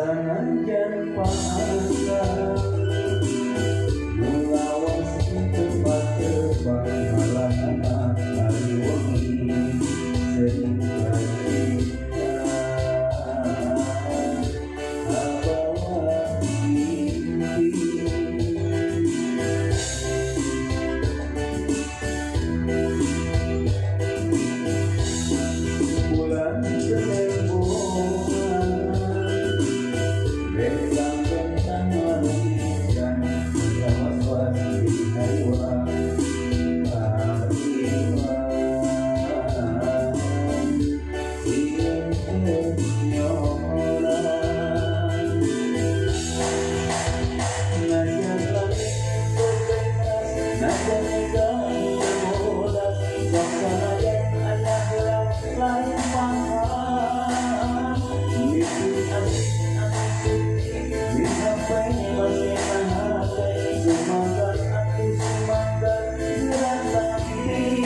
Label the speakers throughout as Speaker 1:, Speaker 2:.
Speaker 1: Sanajan paasa nu lawas tempat tebang malahana ari wengi sering cinta abawa mimpi. Bulan kelembongan bentang-bentang malukan was-was di hariwang hariwang sieun teu nyoran. Najan langit bebeas, najan mega teu bodas, sok sanajan aya herang lain panghan. Mimpi asik anu suci, misampe masih hate, sumangga atuh sumangga geura tampi.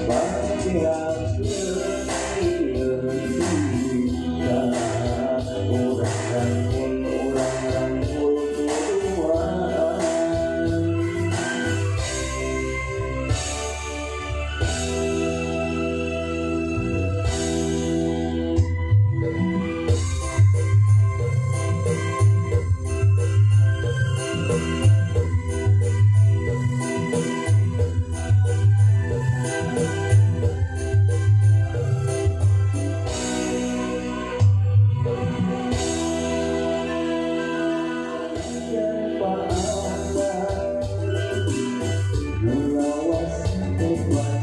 Speaker 1: Bangkirakeun ieu cinta, urang rangkul urang rangkul tuduan. Sanajan paasa nu lawas teu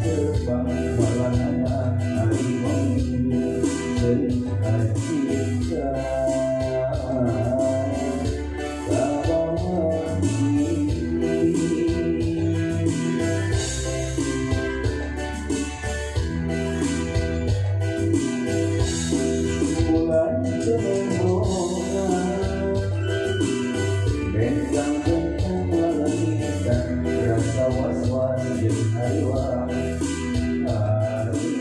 Speaker 1: tebang malahana ari wengi seueur cinta kabawa mimpi. Bulan kelembongan bentang-bentang malangitan rasa was-was jeung hariwang hariwang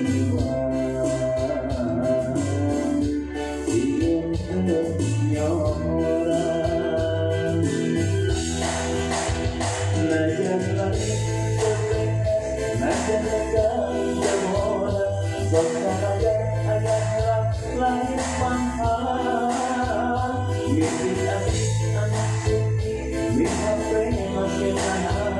Speaker 1: sieun teu nyoran. Najan langit bebeas, najan mega teu bodas, sok sanajan aya herang lain panghan. Mimpi asik anu suci, misampe masih hate,